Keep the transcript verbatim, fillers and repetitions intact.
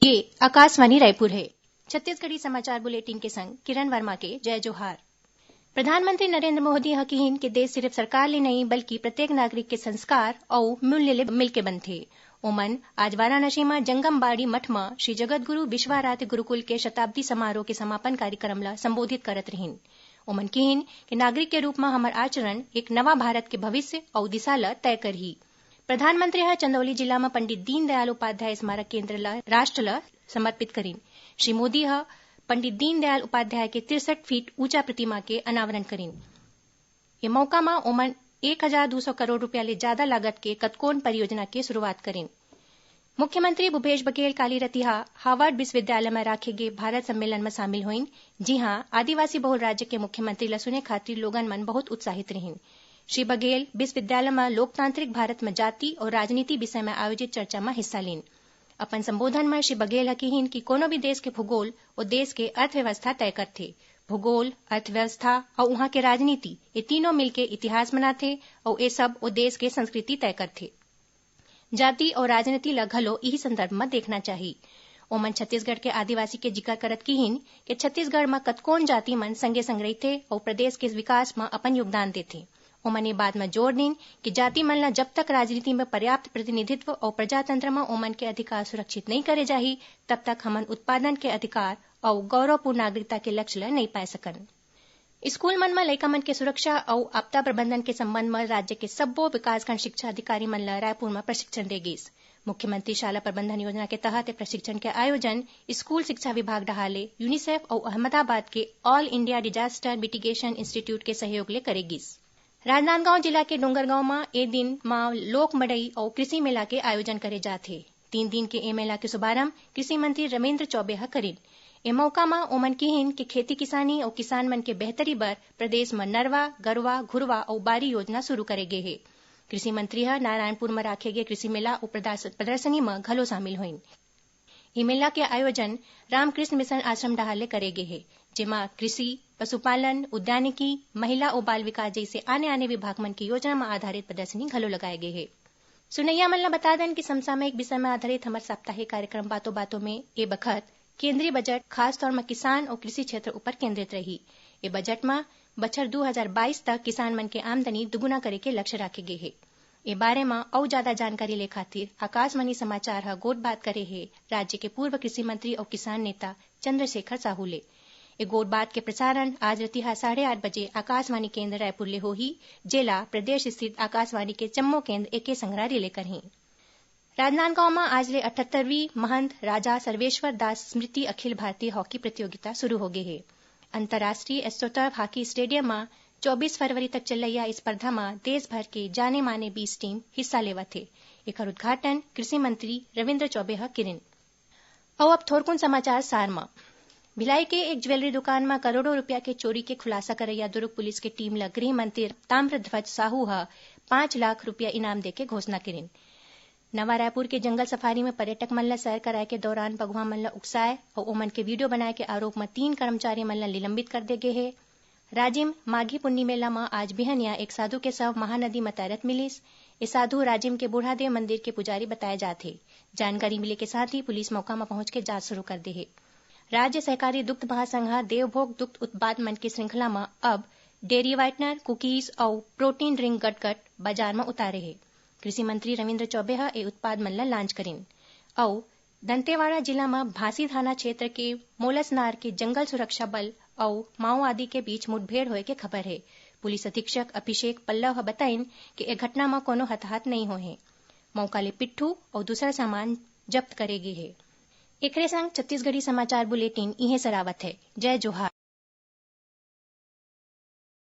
ये आकाशवाणी रायपुर हे। छत्तीसगढ़ी समाचार बुलेटिन के संग किरण वर्मा के जय जोहार। प्रधानमंत्री नरेंद्र मोदी ह किहिन कि देश सिरिफ सरकार ले नइ, बल्कि प्रत्येक नागरिक के संस्कार अउ मूल्य ले मिलके बनथे। ओमन आज वाराणसी म जंगम बाड़ी मठ म श्री जगत गुरु विश्वाराध्य गुरुकुल के शताब्दी समारोह के समापन कार्यक्रम ल संबोधित करत रिहिन। ओमन किहिन कि नागरिक के रूप म हमर आचरण एक नवा भारत के भविष्य अउ दिशा ल तय करही। प्रधानमंत्री ह चंदौली जिला म पंडित दीनदयाल उपाध्याय स्मारक केंद्र ल राष्ट्र ल समर्पित करिन। श्री मोदी ह पंडित दीनदयाल उपाध्याय के तिरसठ फीट ऊंचा प्रतिमा के अनावरण करिन। ये मौका म ओमन एक हजार दू सौ करोड़ रुपया ले जादा लागत के कतकोन परियोजना के शुरुआत करिन। मुख्यमंत्री भूपेश बघेल काली रतिहा हार्वर्ड विश्वविद्यालय म राखे गे भारत सम्मेलन म शामिल होइन, जिहां आदिवासी बहुल राज्य के मुख्यमंत्री ल सुने खातिर लोगन मन बहुत उत्साहित रिहिन। श्री बघेल विश्वविद्यालय म लोकतांत्रिक भारत म जाति अउ राजनीति विषय म आयोजित चर्चा म हिस्सा लीन। अपन संबोधन म श्री बघेल ह किहिन कि कोनो भी देश के भूगोल ओ देश के अर्थव्यवस्था तय करथे। भूगोल, अर्थव्यवस्था अउ उहां के राजनीति, ये तीनों मिलके इतिहास बनाथे अउ ये सब ओ देश के संस्कृति तय करथे। जाति अउ राजनीति ल घलो इही संदर्भ म देखना चाही। ओमन छत्तीसगढ़ के आदिवासी के जिकर करत किहिन कि छत्तीसगढ़ म कतकोन जाति मन संगे संग रहिथे अउ प्रदेश के विकास म अपन योगदान देथे। ओमन ये बात म जोर दीन कि जाति मन ल जब तक राजनीति म पर्याप्त प्रतिनिधित्व अउ प्रजातंत्र म ओमन के अधिकार सुरक्षित नइ करे जाही, तब तक हमन उत्पादन के अधिकार अउ गौरवपूर्ण नागरिकता के लक्ष्य ल नइ पाय सकन। स्कूल मन म लइका मन के सुरक्षा अउ आपदा प्रबंधन के संबंध म राज्य के सब्बो विकासखंड शिक्षा अधिकारी मन ल रायपुर म प्रशिक्षण दे गिस। मुख्यमंत्री शाला प्रबंधन योजना के तहत ए प्रशिक्षण के आयोजन स्कूल शिक्षा विभाग डहार ले यूनिसेफ अउ अहमदाबाद के all India disaster mitigation institute के सहयोग ले करे गिस। राजनांदगांव जिला के डोंगरगांव म ए दिन म लोक मड़ई अउ कृषि मेला के आयोजन करे जात हे। तीन दिन के ए मेला के शुभारंभ कृषि मंत्री रविंद्र चौबे ह करिन। ए मौका म ओमन किहिन कि खेती किसानी अउ किसान मन के बेहतरी बर प्रदेश म नरवा, गरवा, घुरवा अउ बारी योजना शुरू करे गे हे। कृषि मंत्री ह नारायणपुर म राखे गे कृषि मेला अउ प्रदर्श-, प्रदर्शनी म घलो शामिल होइन। ए मेला के आयोजन रामकृष्ण मिशन आश्रम डहार ले करे गे हे, जेमा कृषि, पशुपालन, उद्यानिकी, महिला अउ बाल विकास जइसे आने-आने विभाग मन के योजना म आधारित प्रदर्शनी घलो लगाए गे हे। सुनइया मन ल बता देन कि समसामयिक विषय म आधारित हमर साप्ताहिक कार्यक्रम बातों बातों में ए बखत केंद्रीय बजट खासतौर म किसान अउ कृषि क्षेत्र ऊपर केंद्रित रही। ए बजट म बछर दू हजार बाईस तक किसान मन के आमदनी दुगुना करे के लक्ष्य राखे गे हे। ए बारे म अउ जादा जानकारी ले खातिर आकाशवाणी समाचार ह गोठबात करे हे राज्य के पूर्व कृषि मंत्री अउ किसान नेता चंद्रशेखर साहू ले। ए गोठबात के प्रसारण आज रतिहा साढ़े आठ बजे आकाशवाणी केंद्र रायपुर ले होही, जेला प्रदेश स्थित आकाशवाणी के जम्मो केंद्र एके संघरा रिले करही। राजनांदगांव म आज ले अठहत्तरवीं महंत राजा सर्वेश्वर दास स्मृति अखिल भारतीय हॉकी प्रतियोगिता शुरू हो गे हे। अंतर्राष्ट्रीय एस्ट्रोटर्फ हॉकी स्टेडियम म चौबीस फरवरी तक चलइया इस स्पर्धा म देश भर के जाने माने बीस टीम हिस्सा लेवत हे। एकर उद्घाटन कृषि मंत्री रविंद्र चौबे ह किरिन। अउ अब थोरकुन समाचार सार म। भिलाई के एक ज्वेलरी दुकान म करोड़ों रुपया के चोरी के खुलासा करइया दुर्ग पुलिस के टीम ल गृह मंत्री ताम्रध्वज साहू ह पाँच लाख रुपया इनाम देके घोषणा किरिन। नवा रायपुर के जंगल सफारी म पर्यटक मन ल सैर कराए के दौरान बघवा मन ल उकसाए अउ ओमन के वीडियो बनाए के आरोप म तीन कर्मचारी मन ल निलंबित कर दे गे हे। राजिम माघी पुन्नी मेला म आज बिहनिया एक साधु के शव महानदी म तैरत मिलिस। ए साधु राजिम के बूढ़ादेव मंदिर के पुजारी बताए जात हे। जानकारी मिले के साथ ही पुलिस मौका म पहुंच के जांच शुरू कर दे हे। राज्य सहकारी दुग्ध महासंघ ह देवभोग दुग्ध उत्पाद मन के श्रृंखला म अब डेयरी व्हाइटनर, कुकीज अउ प्रोटीन ड्रिंक गटगट बाजार म उतारे हे। कृषि मंत्री रविंद्र चौबे ह ए उत्पाद मन ल लॉन्च करिन। अउ दंतेवाड़ा जिला म भांसी थाना क्षेत्र के मोलसनार के जंगल सुरक्षा बल अउ माओवादी के बीच मुठभेड़ होए के खबर हे। पुलिस अधीक्षक अभिषेक पल्लव ह बताइन कि ए घटना म कोनो हताहत नइ होए हे। मौका ले पिट्ठू अउ दूसरा सामान जब्त करे गे हे। एकरे संग छत्तीसगढ़ी समाचार बुलेटिन इहें सरावत हे। जय जोहार।